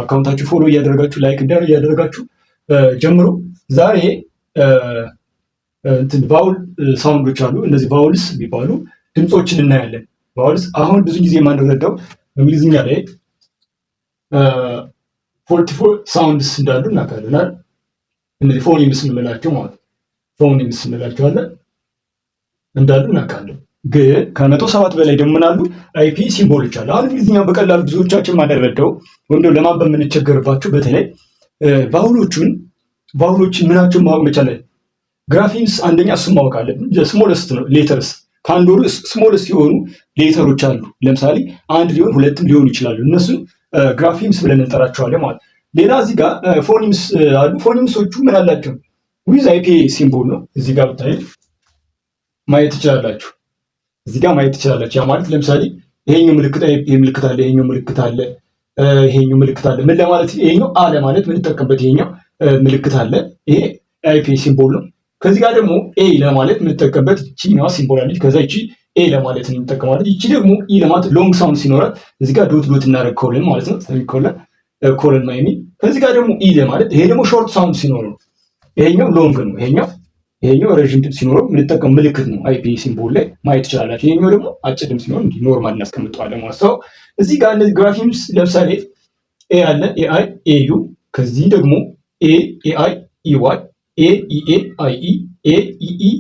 Account ኣችሁ follow እያደረጋችሁ፣ like እያደረጋችሁ ጀምሩ። ዛሬ እንትን vowel sound ኦች አሉ። እነዚህ vowels የሚባሉ ድምፆችን እናያለን። Vowels አሁን ብዙ ጊዜ የማንረዳው እንግሊዝኛ ላይ 44 sounds እንዳሉ እናውቃለን አይደል? እነዚህ phonemes የምንላቸው ማለት ነው። Phonemes የምንላቸው አለ እንዳሉ እናውቃለን። ግን ከ107 በላይ ደግሞ ምን አሉ? IPA symbol ኦች አሉ። አሁን እንግሊዝኛ በቀላሉ ብዙዎቻችን ማንረዳው ወይም ደግሞ ለማንበብ የምንቸገርባቸው በተለይ vowel ኦችን ምናቸውን ማወቅ መቻል። Graphemes አንደኛ እሱን ማወቅ አለብን። Smallest ነው letters፣ ከአንድ ወሩ smallest የሆኑ letter ኦች አሉ። ለምሳሌ አንድ ሊሆን ሁለትም ሊሆኑ ይችላሉ። እነሱን graphemes ብለን እንጠራቸዋለን ማለት። ሌላ እዚህ ጋር phonemes አሉ። Phonemes ኦቹ ምን አላቸው? With IPA symbol ነው። እዚህ ጋር ብታይ ማየት ትችላላችሁ። እዚህ ጋር ማየት ትችላላችሁ። ያ ማለት ለምሳሌ ይሄኛው ምልክት፣ ይሄ ምልክት አለ፣ ይሄኛው ምልክት አለ፣ ይሄኛው ምልክት አለ። ምን ለማለት? ይሄኛው አ ለማለት የምንጠቀምበት ይሄኛው ምልክት አለ። ይሄ IPA symbol ነው። ከዚህ ጋር ደግሞ ኤ ለማለት የምንጠቀምበት ይቺኛዋ symbol አለች። ከዛ ይቺ ኤ ለማለት እንጠቀማለን። ይቺ ደግሞ ኢ ለማለት long sound ሲኖራት እዚህ ጋር dot dot እናደርግ colon ማለት ነው። Semicolon፣ colon ማይሚ። ከዚህ ጋር ደግሞ ኢ ለማለት፣ ይሄ ደግሞ short sound ሲኖረው ነው። ይሄኛው long ነው። ይሄኛው ረዥም ድምፅ ሲኖረው የምንጠቀመው ምልክት ነው። IPA symbol ላይ ማየት ትችላላችሁ። ይሄኛው ደግሞ አጭር ድምፅ ሲኖር እንዲህ normal እናስቀምጠዋለን ማለት ነው። እዚህ ጋር እነዚህ graphemes ለምሳሌ A አለ፣ A I A U፣ ከዚህ ደግሞ A A I E Y፣ A E A I E፣ A E E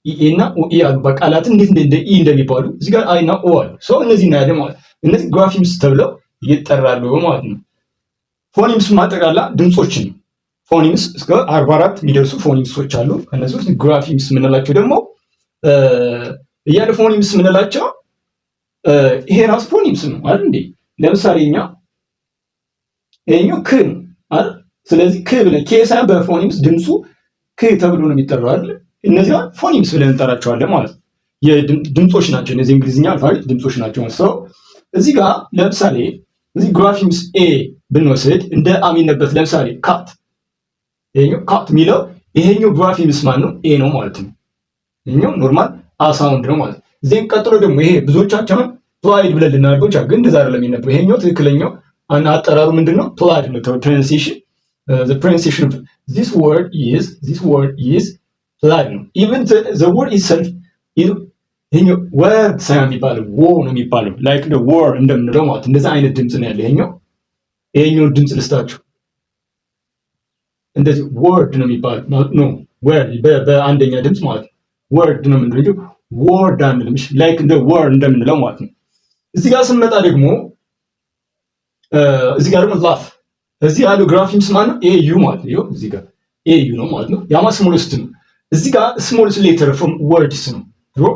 E A እና O E አሉ። በቃላትን እንዴት እንደ ኢ እንደሚባሉ እዚህ ጋር I እና O አሉ። So እነዚህ እናያለን ማለት እነዚህ graphemes ተብለው ይጠራሉ ማለት ነው። Phonemes ማጠቃላ ድምፆችን phonemes እስከ 44 የሚደርሱ phonemes ኦች አሉ። ከእነዚህ ውስጥ graphemes የምንላቸው ደግሞ እያለ phonemes የምንላቸው ይሄ ራሱ phonemes ነው አይደል እንዴ? ለምሳሌ እኛ ይሄኛው ክ ነው አይደል? ስለዚህ ክ ብለን K ሳይሆን በ phonemes ድምፁ ክ ተብሎ ነው የሚጠራው አይደል? እነዚህ phonemes ብለን እንጠራቸዋለን ማለት ነው። የድምፆች ናቸው እነዚህ፣ እንግሊዝኛ alphabet ድምፆች ናቸው። So እዚህ ጋር ለምሳሌ እዚህ graphemes A ብንወስድ እንደ አ የሚነበብ ለምሳሌ cat፣ ይሄኛው cat የሚለው ይሄኛው graphemes ማን ነው? A ነው ማለት ነው። ይሄኛው normal አ sound ነው ማለት ነው። Then ቀጥሎ ደግሞ ይሄ ብዙዎቻቸውን ፕላይድ ብለን ልናነበው ይችላል፣ ግን እንደዛ አይደለም የሚነበው። ይሄኛው ትክክለኛው አጠራሩ ምንድነው? Plied ነው። Pronunciation, the pronunciation of this word is plied ነው። Even the word itself ይሄኛው word ሳይሆን የሚባለው ዎ ነው የሚባለው፣ like the war እንደምንለው ማለት እንደዛ አይነት ድምፅ ነው ያለው። ይሄኛው ድምፅ ልስጣችሁ። እንደዚህ word ነው የሚባለው፣ no word በአንደኛ ድምፅ ማለት ነው። Word ነው የምንለው፣ word አንልም። እሺ፣ like እንደ war እንደምንለው ማለት ነው። እዚህ ጋር ስንመጣ ደግሞ እዚህ ጋር ደግሞ laugh፣ እዚህ ያለው graphemes ማለት ነው A U ማለት ነው። ይኸው እዚህ ጋር A U ነው ማለት ነው። ያማ smallest ነው። እዚህ ጋር smallest letter from words ነው።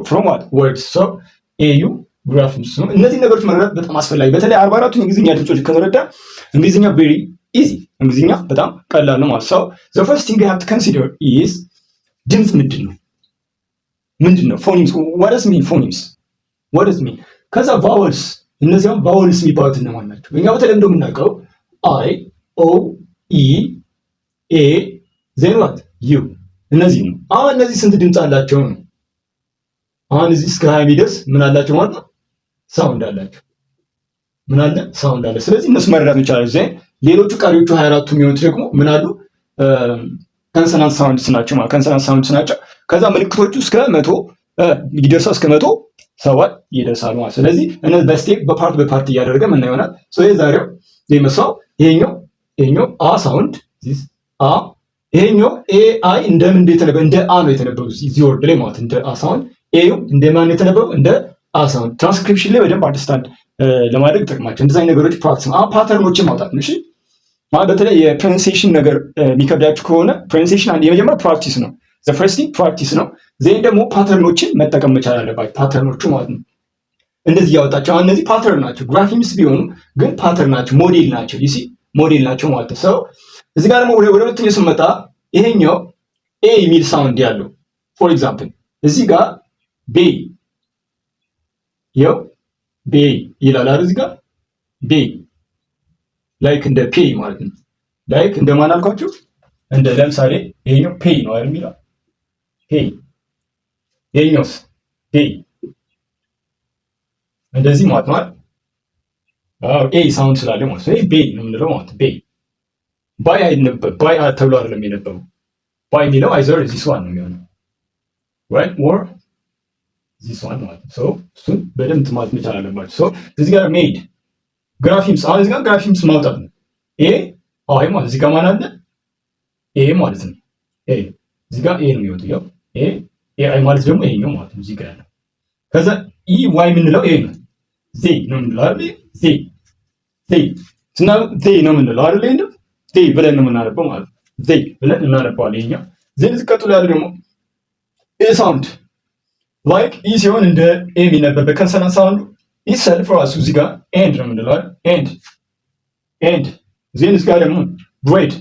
From what? Words። So A U graphemes ነው። እነዚህ ነገሮች መረዳት በጣም አስፈላጊ። በተለይ 44ቱን የእንግሊዝኛ ድምጾች ከተረዳ እንግሊዝኛ very easy፣ እንግሊዝኛ በጣም ቀላል ነው ማለት። So the first thing you have to consider is ድምፅ ምንድን ነው? ምንድን ነው phonemes? What does mean phonemes? What does mean? ከዛ vowels፣ እነዚያም vowels የሚባሉት እነማን ናቸው? እኛ በተለምዶ የምናውቀው I፣ O፣ E፣ A፣ then what? U፣ እነዚህ ነው። አሁን እነዚህ ስንት ድምፅ አላቸው ነው? አሁን እዚህ እስከ 20 የሚደርስ ምን አላቸው ማለት ነው? Sound አላቸው። ምን አለ? Sound አለ። ስለዚህ እነሱ መረዳት እንችላለን። Then ሌሎቹ ቀሪዎቹ 24ቱ የሚሆኑት ደግሞ ምን አሉ? Consonant sounds ናቸው ማለት consonant sounds ናቸው። ከዛ ምልክቶቹ እስከ 100 ይደርሳል፣ እስከ 107 ይደርሳሉ ማለት። ስለዚህ እነዚህ በ step በ part በ part እያደረገ ምን ይሆናል። So የዛሬው የመሳው ይሄኛው አ sound፣ this አ፣ ይሄኛው A I እንደምን እንደተነበበ እንደ አ ነው የተነበበው እዚህ word ላይ ማለት እንደ አ sound። A ዩ እንደ ማን የተነበበው? እንደ አ ሳውንድ። ትራንስክሪፕሽን ላይ በደንብ understand ለማድረግ ይጠቅማቸው እንደዚህ አይነት ነገሮች practice ነው። Pattern ኦችን ማውጣት ነው። እሺ፣ ማለት በተለይ የ pronunciation ነገር የሚከብዳችሁ ከሆነ pronunciation አንድ የመጀመሪያው practice ነው። The first thing practice ነው። Then ደግሞ pattern ኦችን መጠቀም መቻል አለባችሁ። Pattern ኦቹ ማለት ነው። እንደዚህ እያወጣቸው አሁን እነዚህ pattern ናቸው። Graphemes ቢሆኑ ግን pattern ናቸው፣ ሞዴል ናቸው። You see፣ ሞዴል ናቸው ማለት ነው። So እዚህ ጋር ደግሞ ወደ ሁለተኛው ስመጣ ይሄኛው ኤ የሚል sound ያለው for example እዚህ ጋር bay፣ ይኸው bay ይላል አይደል? እዚህ ጋር bay like እንደ pay ማለት ነው። Like እንደ ማን አልኳችሁ? እንደ ለምሳሌ ይሄኛው pay ነው አይደል የሚለው? Pay። ይሄኛውስ bay እንደዚህ ማለት ነው። A sound ስላለ ማለት ነው። ቤ ነው የምንለው ማለት ቤ። By አይነበብ፣ ባይ ተብሎ አይደለም የሚነበበው። By የሚለው either this one ነው የሚሆነው, right, or this one ማለት ነው። So እሱን በደንብ ማለት መቻል አለባቸው። So እዚህ ጋር made graphemes፣ አሁን እዚህ ጋር graphemes ማውጣት ነው። A I ማለት እዚህ ጋር ማን አለ? A ማለት ነው። A እዚህ ጋር A ነው የሚወጣው። ያው A A I ማለት ደግሞ ይሄኛው ማለት ነው። እዚህ ጋር ያለው ከዛ E Y የምንለው A ነው። ዜ ነው የምንለው አይደል? ዜ ዜ ስና ዜ ነው የምንለው አይደል? ይሄን ዜ ብለን ነው የምናነበው ማለት ነው። ዜ ብለን እናነባዋለን። ይሄኛው then እዚህ ቀጥሎ ያለው ደግሞ A sound, like E ሲሆን እንደ A የሚነበብ በ consonant sound ኡ itself ራሱ እዚህ ጋር and ነው የምንለው አይደል? And, and. Then እዚህ ጋር ደግሞ bread,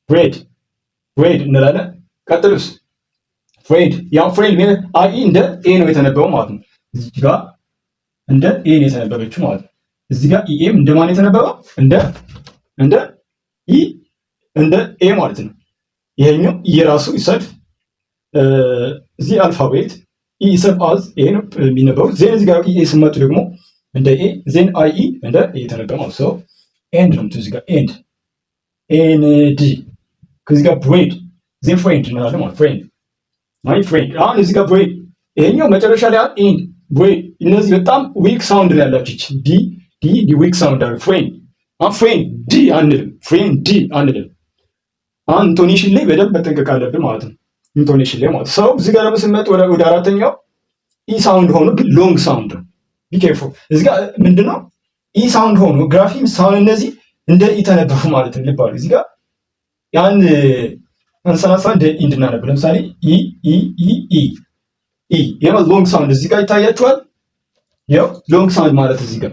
bread, bread እንላለን። ቀጥሉስ friend። ያው friend I E እንደ A ነው የተነበበው ማለት ነው። እዚህ ጋር እንደ A ነው የተነበበችው ማለት ነው። እዚህ ጋር EA ም እንደ ማን የተነበበው? እንደ E፣ እንደ A ማለት ነው። ይሄኛው E ራሱ itself እዚህ alphabet E itself as A ነው የሚነበበው። Then እዚህ ጋር EA ስመጡ ደግሞ እንደ A፣ then I E እንደ A የተነበበ ማለት ነው። And ነው እዚህ ጋር and, and። ከዚህ ጋር bread, then friend እንላለን ማለት friend, my friend። አሁን እዚህ ጋር bread ይሄኛው መጨረሻ ላይ and bread እነዚህ በጣም weak sound ነው ያላቸው። D D D weak sound አለ። Friend፣ አሁን friend D አንልም፣ friend D አንልም። አሁን intonation ላይ በደንብ መጠንቀቅ አለብን ማለት ነው። Intonation ላይ ማለት so እዚህ ጋር ደግሞ ስንመጥ ወደ አራተኛው E sound ሆኖ ግን long sound ነው። Be careful። እዚህ ጋር ምንድነው? E sound ሆኖ grapheme sound እነዚህ እንደ E ተነበቡ ማለት ነው። ልባሉ እዚህ ጋር ያን consonant sound እንደ E እንድናነብ ለምሳሌ E E E E E ይሄ long sound እዚህ ጋር ይታያችኋል። ያው long sound ማለት እዚህ ጋር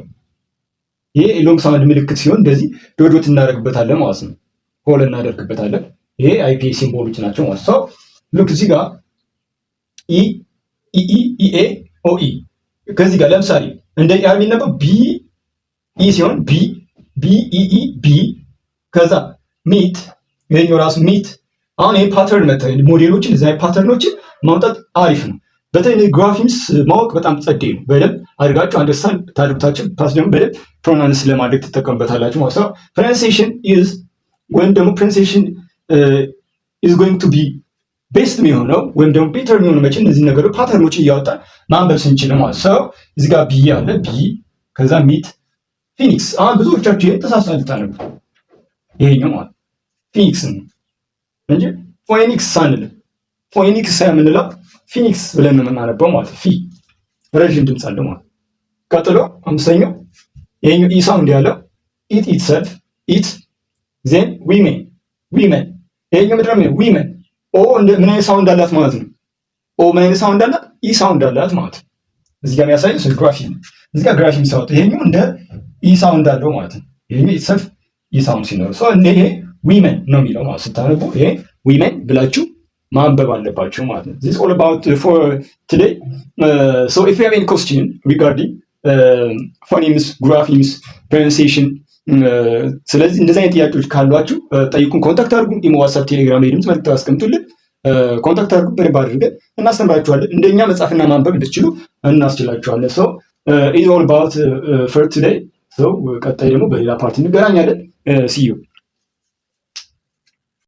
ይሄ long sound ምልክት ሲሆን እንደዚህ dot dot እናደርግበታለን ማለት ነው። Colon እናደርግበታለን። ይሄ IPA symbol ኦች ናቸው ማለት ነው። Look፣ እዚህ ጋር E E E E A O E ከዚህ ጋር ለምሳሌ እንደ E የሚነበው B E ሲሆን B B E E B። ከዛ meet፣ ይሄኛው ራሱ meet። አሁን ይሄ pattern መጣ፣ ሞዴሎችን እዛ pattern ኦችን ማውጣት አሪፍ ነው። በተለይ graphemes ማወቅ በጣም ጸዴ ነው። በደንብ አድርጋችሁ understand ታድርጉታችሁ plus ደግሞ በደንብ pronounce ለማድረግ ትጠቀሙበታላችሁ ማለት ነው። Pronunciation is ወይም ደግሞ pronunciation is going to be best የሚሆነው ወይም ደግሞ better የሚሆነው መቼ? እነዚህ ነገሮች pattern ኦች እያወጣን ማንበብ ስንችል ማለት so እዚህ ጋር B አለ፣ B ከዛ meet phoenix። አሁን ብዙዎቻችሁ ይሄን ተሳስታችሁ ልታነቡ ይሄኛው ማለት ፊኒክስ ነው እንጂ ፎኒክስ አንልም። ፎኒክስ የምንለው ፊኒክስ ብለን ነው የምናነበው ማለት ፊ ረዥም ድምፅ አለው ማለት። ቀጥሎ አምስተኛው ይሄኛው E sound ያለው it itself it, then women, women። ይሄኛው ምንድን ነው? Women O ምን አይነት sound አላት ማለት ነው? O ምን አይነት sound አላት? E sound አላት ማለት ነው። እዚህ ጋር የሚያሳየው ስለ grapheme፣ እዚህ ጋር grapheme sound ይሄኛው እንደ E sound አለው ማለት ነው። ይሄኛው itself E sound ሲኖር so ይሄ women ነው የሚለው ማለት ስታነቡ ይሄ women ብላችሁ ማንበብ አለባችሁ ማለት ነው። This all about for today. So if you have any question regarding phonemes, graphemes, pronunciation፣ ስለዚህ እንደዚህ አይነት ጥያቄዎች ካሏችሁ ጠይቁን፣ contact አድርጉን። ኢሞ፣ ዋትስአፕ፣ ቴሌግራም ላይ ድምፅ መልዕክት አስቀምጡልን። Contact አድርጉ፣ በደንብ አድርገን እናስተምራችኋለን። እንደኛ መጻፍና ማንበብ እንድትችሉ እናስችላችኋለን። So is all about for today. So ቀጣይ ደግሞ በሌላ part እንገናኛለን። See you.